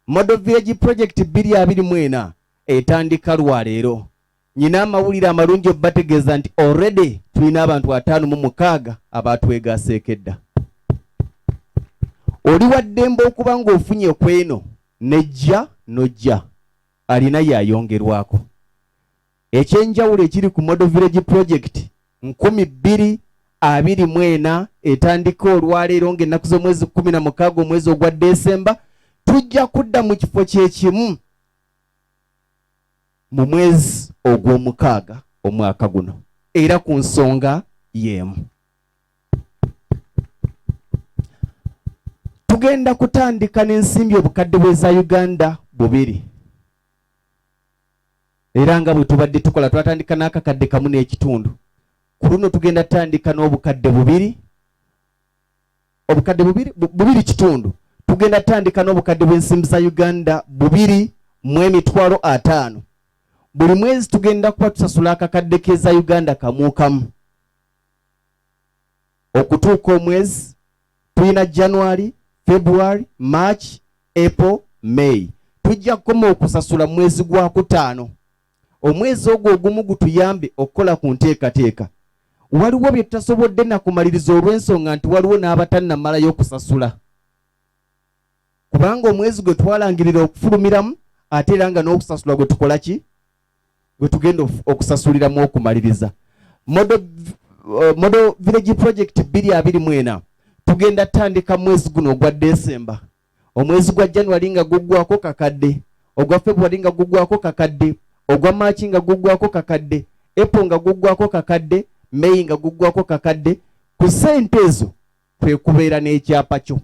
Model Village Project 2024 etandika lwaleero. Nyina amawulire amalungi obbategeeza nti already tulina abantu 56 abatwegaseeko edda. Oli wa ddembe okuba ng'ofunye kweno nejja nojja alina yayongerwako. Ekyenjawulo ekiri ku Model Village Project 2024 etandika olwaleero ng'ennaku z'omwezi 16 omwezi ogwa Desemba, tujja kudda mu kifo kyekimu mu mwezi ogw'omukaaga omwaka guno era ku nsonga y'emu. Tugenda kutandika n'ensimbi obukadde bw'eza Uganda 2, era nga bwe tubadde tukola twatandika n'akakadde kamu n'ekitundu. Ku luno tugenda tandika n'obukadde bubiri, obukadde bubiri, bubiri kitundu. Tugenda tandika n'obukadde bw'ensimbi za Uganda 2 mu 50,000. Buli mwezi tugenda kuba tusasula akakadde k'eza Uganda kamu kamu okutuuka omwezi. Tulina January, February, March, April, May. Tujja kukoma okusasula mwezi gwa kutaano. Omwezi ogwo ogumu gutuyambe okukola ku nteekateeka. Waliwo bye tutasobodde nakumaliriza olw'ensonga nti waliwo n'abatannamalayo okusasula, kubanga omwezi gwe twalangirira okufulumiramu ate era nga n'okusasula gwe tukola ki, gwe tugenda okusasuliramu okumaliriza. Model Village Project 2024 tugenda tandika mwezi guno ogwa Desemba. Omwezi gwa January nga guggwako kakadde, ogwa February nga guggwako kakadde, ogwa March nga guggwako kakadde, April nga guggwako kakadde, May nga guggwako kakadde. Ku ssente ezo kwe kubeera n'ekyapa kyo.